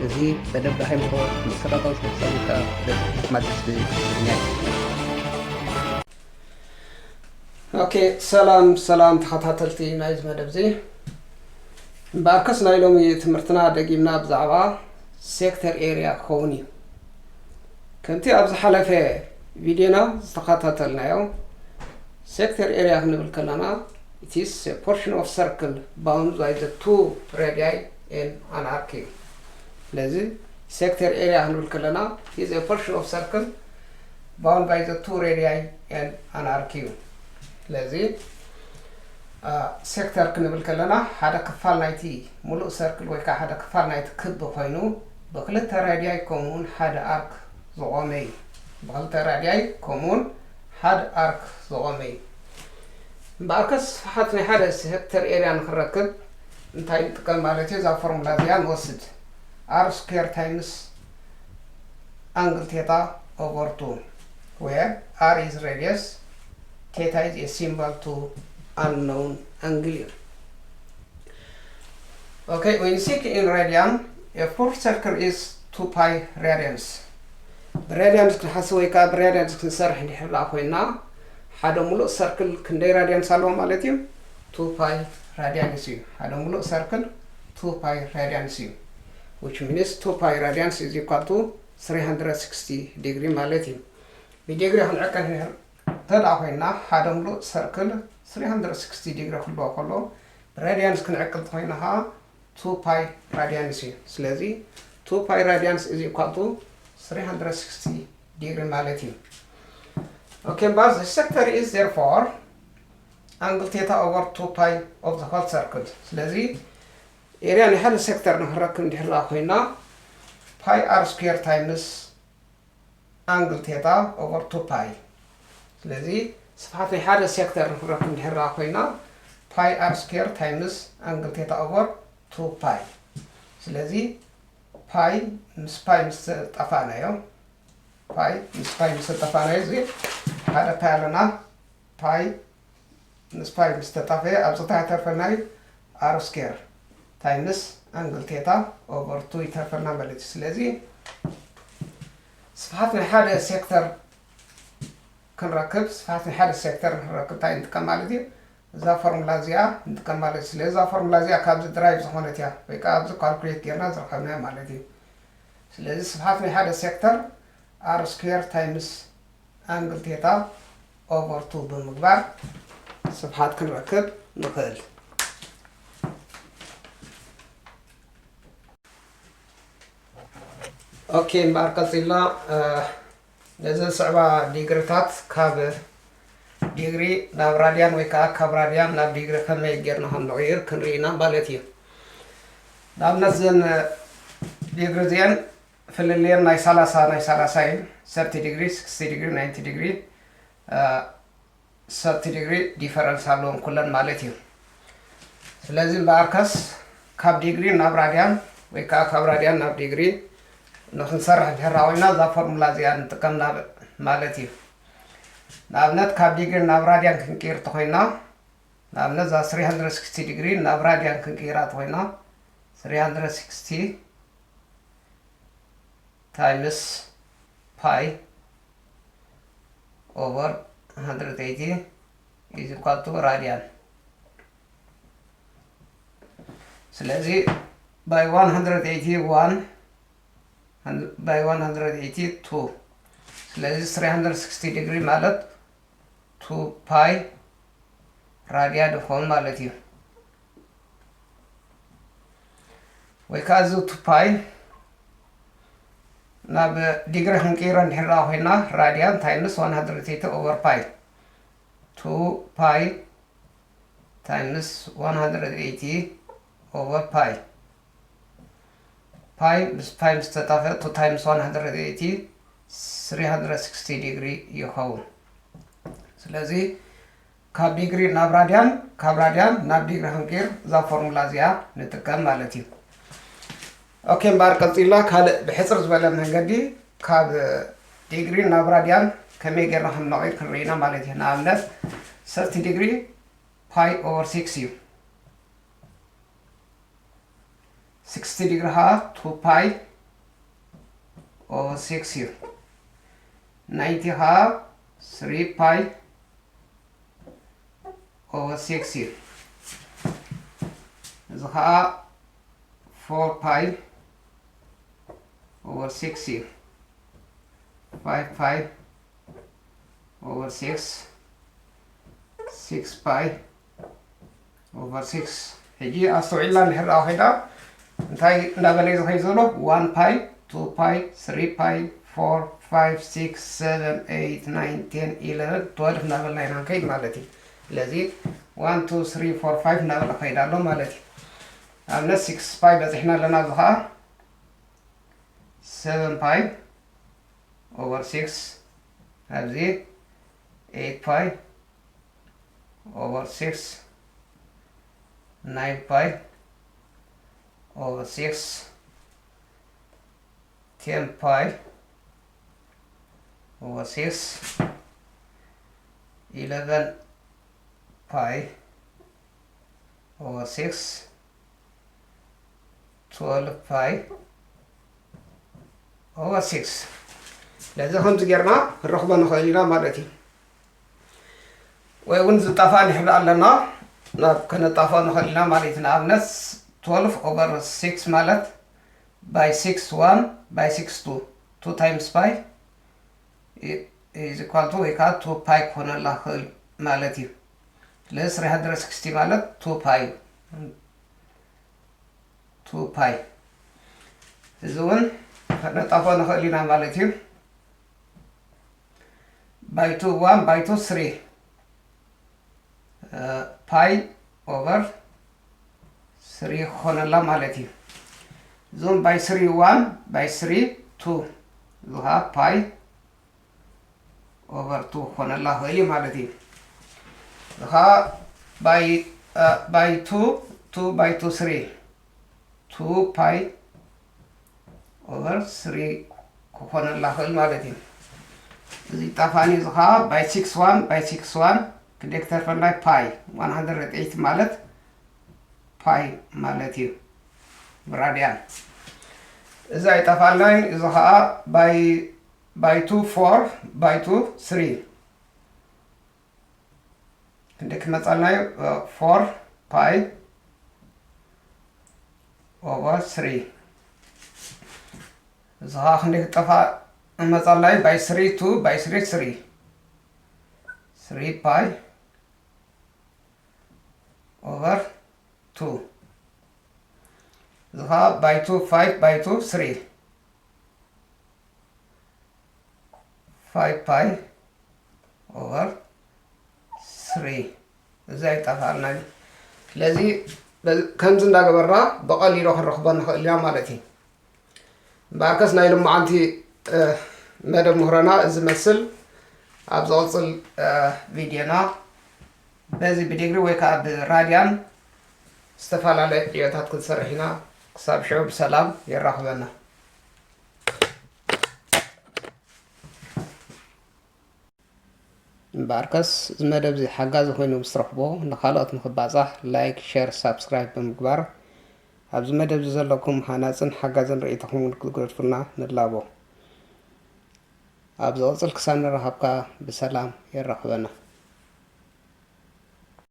እዚ መደብ ብሃይምሮ መሰረታዊ ስፖርታዊ ከኣ ደስ ማለት ትግርኛ እዩ። ኦኬ፣ ሰላም ሰላም ተኸታተልቲ ናይዚ መደብ እዚ። እምበኣርከስ ናይ ሎሚ ትምህርትና ደጊምና ብዛዕባ ሴክተር ኤርያ ክኸውን እዩ። ከምቲ ኣብ ዝሓለፈ ቪድዮና ዝተኸታተልናዮ፣ ሴክተር ኤርያ ክንብል ከለና it is a portion of circle bound by the two radii and an arc እዩ። ስለዚ ሴክተር ኤርያ ክንብል ከለና it is a portion of circle bound by the two radii and an arc እዩ። ስለዚ ሴክተር ክንብል ከለና ሓደ ክፋል ናይቲ ሙሉእ ሰርክል ወይ ከዓ ሓደ ክፋል ናይቲ ክቢ ኮይኑ ብክልተ ራዲያይ ከምኡውን ሓደ ኣርክ ዝቖመ እዩ። ብክልተ ራዲያይ ከምኡውን ሓደ ኣርክ ዝቖመ እዩ። እምበኣርከስ ስፍሓት ናይ ሓደ ሴክተር ኤርያ ንክንረክብ እንታይ ንጥቀም ማለት እዩ? እዛ ፎርሙላ እዚኣ ንወስድ። R square times angle theta over two, where R is radius, theta is a symbol to unknown angle እዩ። Okay, when seek in radian, a full circle is two pi radians. ብራዲያንስ ክንሓስብ ወይ ከዓ ብራዲያንስ ክንሰርሕ እንድሕር ደኣ ኮይና ሓደ ሙሉእ ሰርክል ክንደይ ራዲያንስ ኣለዎ ማለት እዩ? two pi radians እዩ። ሓደ ሙሉእ ሰርክል two pi radians እዩ። Which means two pi radians is equal to three hundred sixty degree ማለት እዩ። ብዲግሪ ክንዕቅን እንተ ደኣ ኮይና ሓደ ሙሉእ ሰርክል three hundred sixty ዲግሪ ክህልዎ ከሎ ብራዲያንስ ክንዕቅን እንተኮይና ከዓ two pi radians እዩ። ስለዚ two pi radians is equal to three hundred sixty degree ማለት እዩ። Okay, እምበኣር the sector is therefore angle theta over two pi of the whole circle። ስለዚ ኤርያ ናይ ሓደ ሴክተር ንክንረክብ እንድሕር ደኣ ኮይና pi r square times angle theta over two pi። ስለዚ ስፍሓት ናይ ሓደ ሴክተር ንክንረክብ እንድሕር ደኣ ኮይና pi r square times angle theta over two pi። ስለዚ ፓይ ምስ ፓይ ምስ ጠፋእናዮ፣ ፓይ ምስ ፓይ ምስ ጠፋእናዮ፣ እዚ ሓደ ፓይ ኣለና። ፓይ ምስ ፓይ ምስ ተጣፈየ ኣብዚ እንታይ ይተርፈና እዩ? R square times angle theta over two ይተርፈና ማለት እዩ። ስለዚ ስፍሓት ናይ ሓደ ሴክተር ክንረክብ፣ ስፍሓት ናይ ሓደ ሴክተር ንክንረክብ እንታይ ንጥቀም ማለት እዩ? እዛ ፎርሙላ እዚኣ ንጥቀም ማለት እዩ። ስለዚ እዛ ፎርሙላ እዚኣ ካብዚ ድራይቭ ዝኾነት እያ፣ ወይ ከዓ ኣብዚ ካልኩሌት ጌርና ዝረኸብናያ ማለት እዩ። ስለዚ ስፍሓት ናይ ሓደ ሴክተር R square times angle theta over two ብምግባር ስፍሓት ክንረክብ ንኽእል። ኦኬ፣ እምበኣር ቀፂልና፣ እ፣ ነዘን ዝስዕባ ዲግሪታት ካብ ዲግሪ ናብ ራድያን ወይ ከዓ ካብ ራድያን ናብ ዲግሪ ከመይ ጌርና ከም ንቕይር ክንርኢ ኢና ማለት እዩ። ንኣብነት እዘን ዲግሪ እዚአን ፍልልየን ናይ ሰላሳ ናይ ሰላሳ እዩ፣ thirty degree, sixty degree, ninety degree, እ፣ thirty degree difference ኣለዎም ኩለን ማለት እዩ። ስለዚ እምበኣርከስ ካብ ዲግሪ ናብ ራድያን ወይ ከዓ ካብ ራድያን ናብ ዲግሪ ንክንሰርሕ እንድሕር ኮይና እዛ ፎርሙላ እዚኣ ንጥቀም ናብ-፣ ማለት እዩ። ንኣብነት ካብ ዲግሪ ናብ ራድያን ክንቅይር እንተኮይና፣ ንኣብነት እዛ three hundred sixty degree ናብ ራድያን ክንቅይራ እንተኮይና three hundred sixty times pi over hundred eighty is equal to radian። ስለዚ by one hundred eighty one by one hundred eighty two፣ ስለዚ three hundred sixty degree ማለት two pi ራድያን ይኸውን ማለት እዩ። ወይ ከዓ እዚ two pi ናብ ዲግሪ ክንቅይሮ እንድሕር ደኣ ኮይና ራድያን times one hundred eighty over pi፣ two pi times one hundred eighty over pi፣ pi ምስ pi ምስ ተጣፈ two times one hundred eighty three hundred sixty degree ይኸውን። ስለዚ ካብ ዲግሪ ናብ ራድያን፣ ካብ ራድያን ናብ ዲግሪ ክንቅይር እዛ ፎርሙላ እዚኣ ንጥቀም ማለት እዩ። ኦኬ፣ እምበኣር ቀፂልና ካልእ ብሕፅር ዝበለ መንገዲ ካብ ዲግሪ ናብ ራድያን ከመይ ጌርና ከም ነቕይር ክንርኢ ኢና ማለት እዩ። ንኣብነት thirty degree pi over six እዩ። sixty degree ከዓ two pi over six እዩ። ninety ከዓ three pi over six እዩ። እዚ ከዓ four pi over six እዩ። Five pi over six፣ six pi over six። ሕጂ ኣስተውዒልና እንድሕር ደኣ ኮይና እንታይ እንዳበለ እዩ ዝኸይድ ዘሎ? One pi፣ two pi፣ three pi፣ four፣ five፣ six፣ seven፣ eight፣ nine፣ ten፣ eleven፣ twelve እንዳበልና ኢና ንከይድ ማለት እዩ። ስለዚ one two three four five እንዳበለ ክኸይድ ኣሎ ማለት እዩ። ኣብነት six pi በፂሕና ኣለና። እዚ ከዓ seven pi over six፣ ኣብዚ eight pi over six፣ nine pi over six፣ ten pi over six፣ eleven pi over six፣ twelve pi over six። ስለዚ ከምዚ ጌርና ክንረኽቦ ንኽእል ኢና ማለት እዩ። ወይ እውን ዝጠፋ ንሕብር ኣለና፣ ናብ ከነጣፍኦ ንኽእል ኢና ማለት እዩ። ንኣብነት twelve over six ማለት by six one by six two፣ two times pi is equal to ወይ ከዓ two pi ክኾነላ ክእል ማለት እዩ። ስለዚ three hundred sixty ማለት two pi እዩ። Two pi እዚ እውን ከነጣፍኦ ንኽእል ኢና ማለት እዩ። By two one by two three፣ pi over three ክኾነላ ማለት እዩ። እዞም by three one by three two፣ እዚ ከዓ pi over two ክኾነላ ክእል እዩ ማለት እዩ። እዚ ከዓ by two two by two three፣ two pi over three ክኾነላ ክእል ማለት እዩ። እዚ ጠፋኒ። እዚ ከዓ by six one by six one ክንደይ ክተርፈና? Pi፣ one hundred eight ማለት pi ማለት እዩ ብራድያን። እዚ ኣይጠፋልናይ። እዚ ከዓ by two four by two three ክንደይ ክመፃልና እዩ? Four pi over three። እዚ ከዓ ክንደይ ክጠፋ መፃልና እዩ? By three two by three three፣ three pi over two። እዚ ከዓ by two five by two three፣ five pi over three። እዚ ኣይጠፋእናን። ስለዚ ከምዚ እንዳገበርና ብቐሊሉ ክንረኽቦ ንኽእል ኢና ማለት እዩ። እምበኣርከስ ናይ ሎማዓንቲ መደብ ምሁረና እዚ መስል። ኣብ ዝቕፅል ቪድዮና በዚ ብዲግሪ ወይ ከዓ ብራድያን ዝተፈላለየ ዕዮታት ክንሰርሕ ኢና። ክሳብ ሽዑ ብሰላም የራኽበና። እምበኣርከስ እዚ መደብ እዚ ሓጋዚ ኮይኑ ምስ ትረኽቦ ንኻልኦት ንኽባፃሕ ላይክ፣ ሸር፣ ሳብስክራይብ ብምግባር ኣብዚ መደብ እዚ ዘለኩም ሃናፅን ሓጋዝን ርእይቶኹም እውን ክትገድፉልና ንላቦ። ኣብ ዝቕፅል ክሳብ ንራኸብካ ብሰላም የራኽበና።